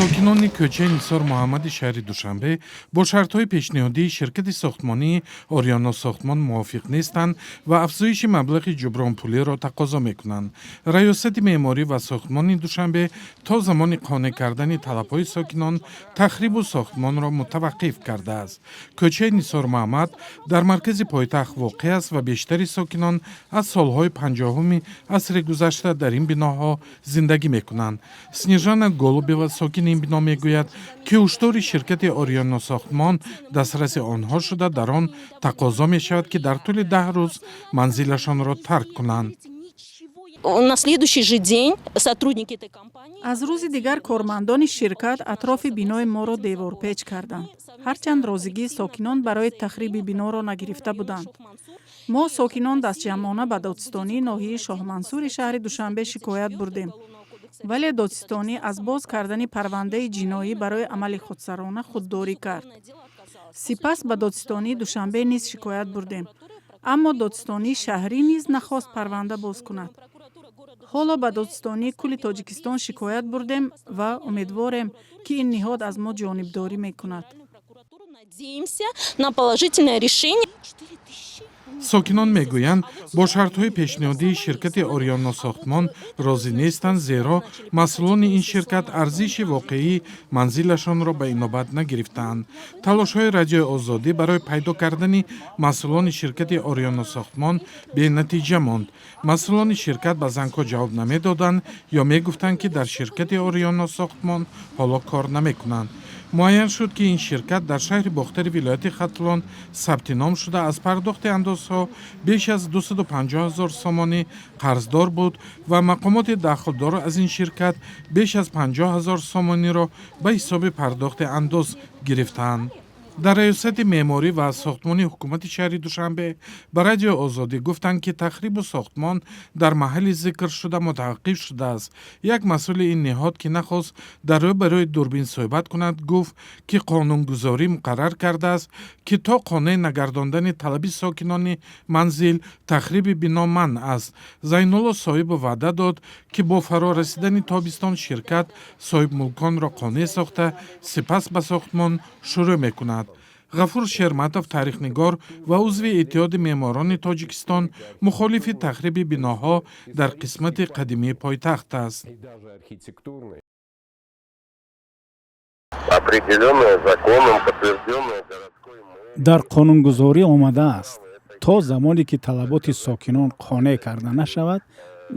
Сокинони кӯчаи Нисор Муҳаммади шаҳри Душанбе бо шартҳои пешниҳодии ширкати сохтмонии Ориёно Сохтмон мувофиқ нестанд ва афзоиши маблағи ҷубронпулиро тақозо мекунанд. Раёсати меъморӣ ва сохтмони Душанбе то замони қонеъ кардани талабҳои сокинон тахрибу сохтмонро мутаваққиф кардааст. Кӯчаи Нисор Муҳаммад дар маркази пойтахт воқеъ аст ва бештари сокинон аз солҳои 50-уми асри гузашта дар ин биноҳо зиндагӣ мекунанд. Снежана Голубева, сокини ин бино, мегӯяд, ки ҳушдори ширкати Ориёно Сохтмон дастраси онҳо шуда, дар он тақозо мешавад, ки дар тӯли 10 рӯз манзилашонро тарк кунанд. На следующий же день сотрудники этой компании. Аз рӯзи дигар кормандони ширкат атрофи бинои моро деворпеч карданд, ҳарчанд розигии сокинон барои тахриби биноро нагирифта буданд. Мо, сокинон, дастҷамъона ба додситонии ноҳияи Шоҳмансури шаҳри Душанбе шикоят бурдем, вале додситонӣ аз боз кардани парвандаи ҷиноӣ барои амали худсарона худдорӣ кард. Сипас ба додситонии Душанбе низ шикоят бурдем, аммо додситонии шаҳрӣ низ нахост парванда боз кунад. Ҳоло ба Додситонии кулли Тоҷикистон шикоят бурдем ва умедворем, ки ин ниҳод аз мо ҷонибдорӣ мекунад. Надеемся на положительное решение. Сокинон мегӯянд, бо шартҳои пешниҳодии ширкати Ориёносохтмон розӣ нестанд, зеро масъулони ин ширкат арзиши воқеии манзилашонро ба инобат нагирифтаанд. Талошҳои Радиои Озодӣ барои пайдо кардани масъулони ширкати Ориёносохтмон бенатиҷа монд. Масъулони ширкат ба зангҳо ҷавоб намедоданд ё мегуфтанд, ки дар ширкати Ориёносохтмон ҳоло кор намекунанд. Муайян шуд, ки ин ширкат дар шаҳри Бохтари вилояти Хатлон сабти ном шуда, аз пардохти андозҳо беш аз 250 ҳазор сомонӣ қарздор буд ва мақомоти дахлдор аз ин ширкат беш аз 50 ҳазор сомониро ба ҳисоби пардохти андоз гирифтаанд. Дар Раёсати меъморӣ ва сохтмони ҳукумати шаҳри Душанбе ба Радиои Озодӣ гуфтанд, ки тахрибу сохтмон дар маҳалли зикршуда мутаваққиф шудааст. Як масъули ин ниҳод, ки нахост дар рӯ ба рӯи дурбин суҳбат кунад, гуфт, ки қонунгузорӣ муқаррар кардааст, ки то қонеъ нагардондани талаби сокинони манзил тахриби бино манъ аст. Зайнулло Соҳибов ваъда дод, ки бо фаро расидани тобистон ширкат соҳибмулконро қонеъ сохта, сипас ба сохтмон шурӯъ мекунад. Ғафур Шерматов, таърихнигор ва узви Иттиҳоди меъморони Тоҷикистон, мухолифи тахриби биноҳо дар қисмати қадимии пойтахт аст. Определенное законом, подтвержденное городской Дар қонунгузорӣ омадааст: то замоне ки талаботи сокинон қонеъ карда нашавад,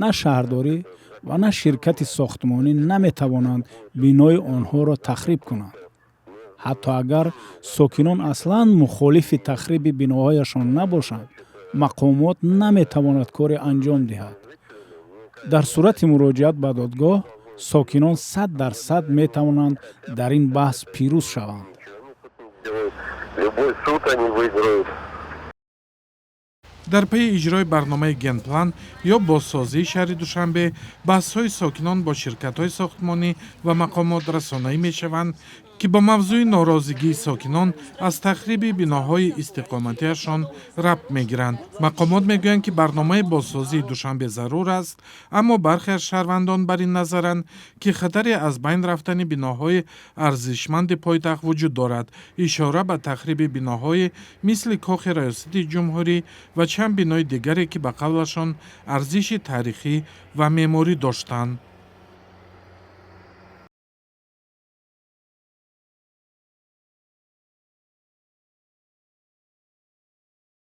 на шаҳрдорӣ ва на ширкати сохтмонӣ наметавонанд бинои онҳоро тахриб кунанд. Ҳатто агар сокинон аслан мухолифи тахриби биноҳояшон набошанд, мақомот наметавонад коре анҷом диҳад. Дар сурати муроҷиат ба додгоҳ сокинон 100% метавонанд дар ин баҳс пирӯз шаванд. Любой суд они выиграют. Дар пайи иҷрои барномаи генплан ё бозсозии шаҳри Душанбе баҳсҳои сокинон бо ширкатҳои сохтмонӣ ва мақомот расонаӣ мешаванд, ки бо мавзӯи норозигии сокинон аз тахриби биноҳои истиқоматиашон рабт мегиранд. Мақомот мегӯянд, ки барномаи бозсозии Душанбе зарур аст, аммо бархе аз шаҳрвандон бар ин назаранд, ки хатари аз байн рафтани биноҳои арзишманди пойтахт вуҷуд дорад. Ишора ба тахриби биноҳои мисли Кохи Раёсати Ҷумҳурӣ ва чанд бинои дигаре, ки ба қавлашон арзиши таърихӣ ва меъморӣ доштанд.